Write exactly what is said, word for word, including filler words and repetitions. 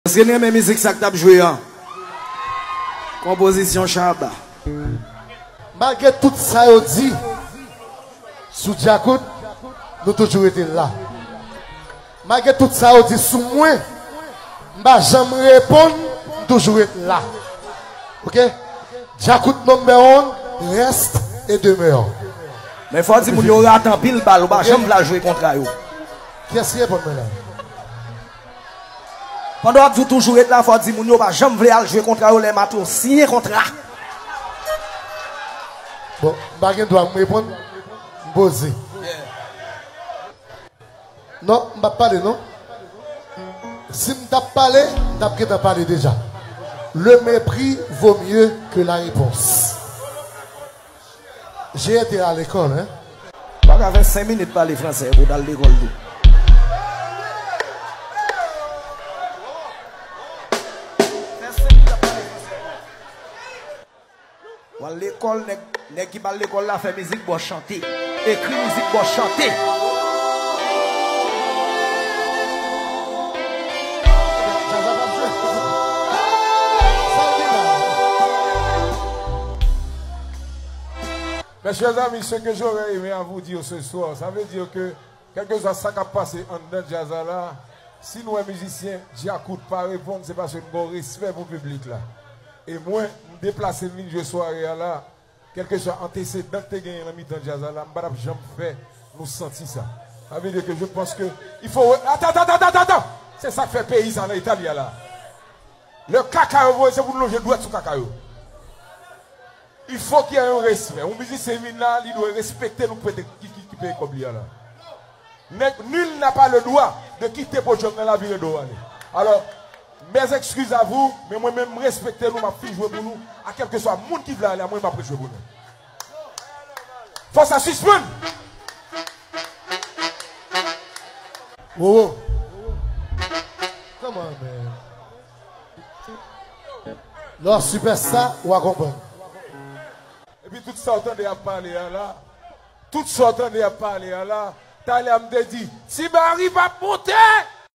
Èske n renmen mizik sa k t ap jwe an? Konpozisyon Shabba. Malgre tout sa yo di sou Djakout, nou toujou rete la. Malgre tout sa yo di sou mwen, m pa janm reponn, m toujou ret la. Oke? Djakout number one, reste et demeure. Men fò di moun yo rate anpil bal, ou pa janm vle al jwe kontra yo. Kiyès ki reponn mwen la? Pandan w ap di w toujou ret la, fò di moun yo pa janm vle al jwe kontra yo lè m ap yo siyen kontra. Bon, m pa gen dwa m reponn, m poze. Non, m p ap pale non. Si m t ap pale, m t ap gentan pale deja. Le mépris vaut mieux que la réponse. J'ai été à l'école, hein. Pa ka fè senk minit pale fransè pou w t al lekòl tou. Fè senk minit ap pale fransè. W al lekòl, nèg, nèg ki pa al lekòl la fè mizik bò chante. Ekri mizik bò chante. Mes chers amis, ce que j'aurais aimé à vous dire ce soir, ça veut dire que, kèlkeswa sa k ap pase anndan djaz la la, si nou wè mizisyen Djakout pa reponn, se paske n gen yon respè pou piblik la. E mwen, m deplase m vin jwe sware a la, kèlkeswa antesedan k te genyen nan mitan djaz la la, m pa t ap janm fè nou santi sa. Sa vle di ke je pense que il faut, attends, attends, attends, attends, attends. Se sa k fè peyi sa nan eta li a la. Lè kaka yo voye, se pou nou lonje dwèt sou kaka yo. Il faut qu'il y ait un respect. Yon mizisyen vin la, li dwe respekte nou ki, ki, ki peye kòb li a la. Nèg, nul n'a pas le droit de quitter podium nan la vire do ale. Alors, mes excuses à vous, men mwen menm m respekte nou, m ap fin jwe pou nou, a kèlkeswa moun ki vle ale a, mwen m ap rejwe pou nou. Fò sa sispann! Wowo. Come on, man. Lè w sipèsta, w a konprann. Epi tout sa w tande y ap pale a la, tout sa w tande y ap pale a la, talè a m te di, Ti Bari p ap monte!